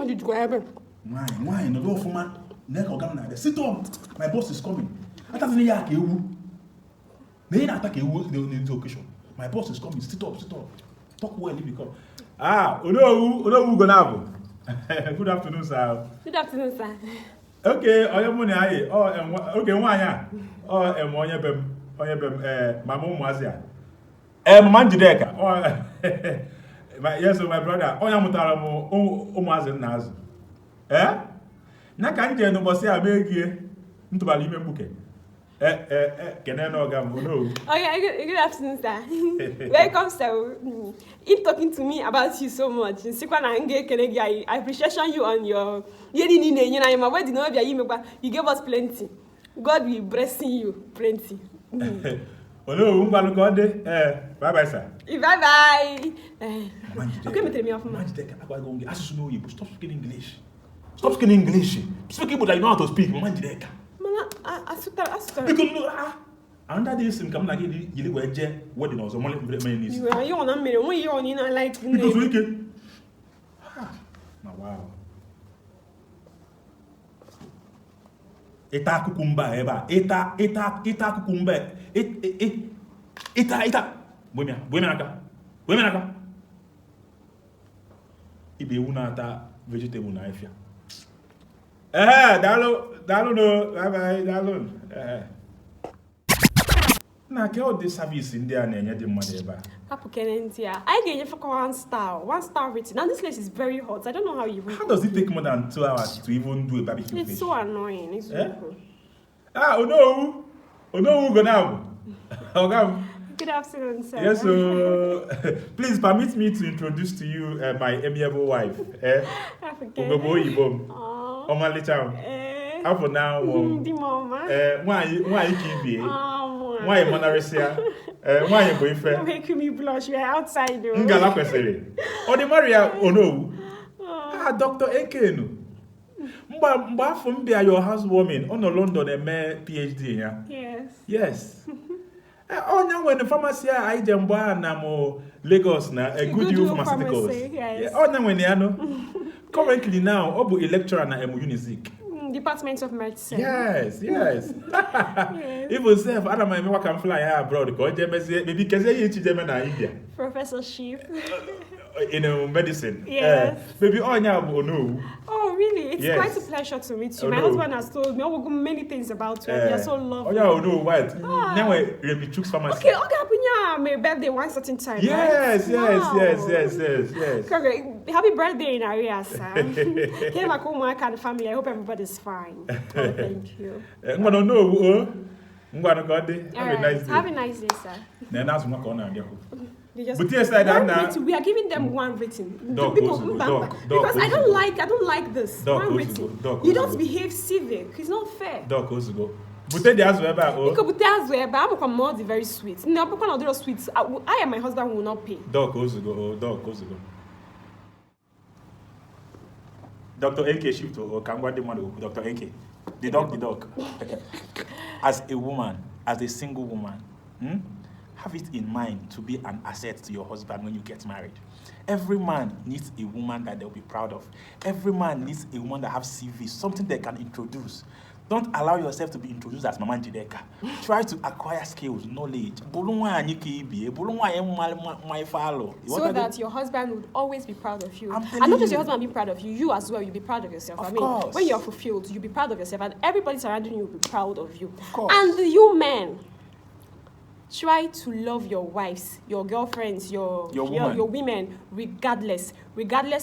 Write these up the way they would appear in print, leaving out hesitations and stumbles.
What did you go? Why? No door for man. Neck or gamma. Sit on. My boss is coming. I thought you are you. May not attack you in the occasion. My boss is coming. Sit up. Talk well if you come. Uno gonna Good afternoon, sir. Good afternoon, sir. Okay, all your money aye. Oh, okay, one ya. Oh, onye bem, my mom was here. Man Jideka. Oh, yes, my brother. Oh, mutara mo umazin nazu. Na kanje no bosi abegi ntubali ime mbuke. No. Okay, good afternoon, sir. Welcome, sir. Keep talking to me about you so much. I appreciate you on your you gave us plenty. God will blessing you plenty. Bye-bye, sir. Bye-bye. Okay, me off. Stop speaking English. Stop speaking English. Speak Igbo that you know how to speak. Under this, come like you were wedding or some money. You are not me. We are in a like because we can. Wow. Eta kukumba eba. Eta kukumba. Eta. Womenaka. Ibe una ata vegetable na efia. Dalo no. Bye. Dalo. Na ke all this service in there na enye the money eba. Papu Kenentia. I get you for 1 star. 1 star rating. Now this place is very hot. I don't know how you How does it take more than 2 hours to even do a barbecue fish? It's so annoying. It's so cool. Oh no, go now. Good afternoon, sir. Yes, so please permit me to introduce to you my amiable wife. Ogobo Ibom. Omali Chow. How for now? The mama. Why you why Monarisia? Why you boyfriend? You're making me blush. You're outside, though. Ngala kwesere. Odi Maria, oh no. Dr. Ekenu. Mba from be your housewarming on London PhD, yeah? Yes. Oh, now when the pharmacy I jamba na mo Lagos na a good you pharmaceuticals. Yes. Oh, now when you know. Currently now, obu a lecturer na Unizik. Department of Medicine. Yes. Even self, I don't mind what can fly abroad because maybe because you na India. Professorship. In medicine. Yes. Maybe all now no. Oh, really? It's quite a pleasure to meet you. My husband has told me many things about you. You're so lovely. Oh, yeah, no, what? Now we choose pharmacy. Okay, my birthday one certain time. Yes. Correct. Happy birthday in Arias, sir. Here, my co-work and family. I hope everybody's fine. Oh, thank you. I'm gonna know. Have a nice day. Have a nice day, sir. Then that's what I'm going to but yes, we are giving them one rating. Because I don't like this. One rating. You don't behave civic. It's not fair. But as well, I'm more very sweet. No, I'm sweet. I and my husband will not pay. Dr. NK shift or Dr. NK. The dog. As a woman, as a single woman, have it in mind to be an asset to your husband when you get married. Every man needs a woman that they'll be proud of. Every man needs a woman that have CV, something they can introduce. Don't allow yourself to be introduced as Mama Jideka. Try to acquire skills, knowledge. So that your husband would always be proud of you. And not just your husband be proud of you, you as well, you'll be proud of yourself. When you're fulfilled, you'll be proud of yourself, and everybody surrounding you will be proud of you. And you men, try to love your wives, your girlfriends, your women, regardless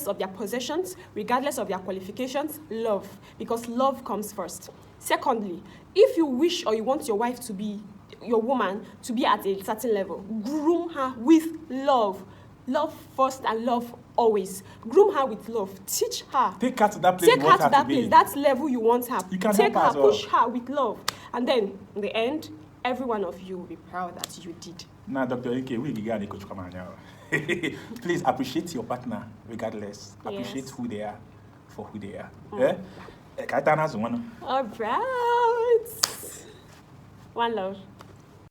of their possessions, regardless of their qualifications. Love, because love comes first. Secondly, if you wish or you want your wife to be, your woman to be at a certain level, groom her with love. Love first and love always. Groom her with love. Teach her. Take her to that place. Take her to that place. That level you want her. You can take her, well. push her with love, and then in the end, every one of you will be proud that you did. Now, Dr. Ike, please appreciate your partner regardless. Appreciate who they are for who they are. All right. One love.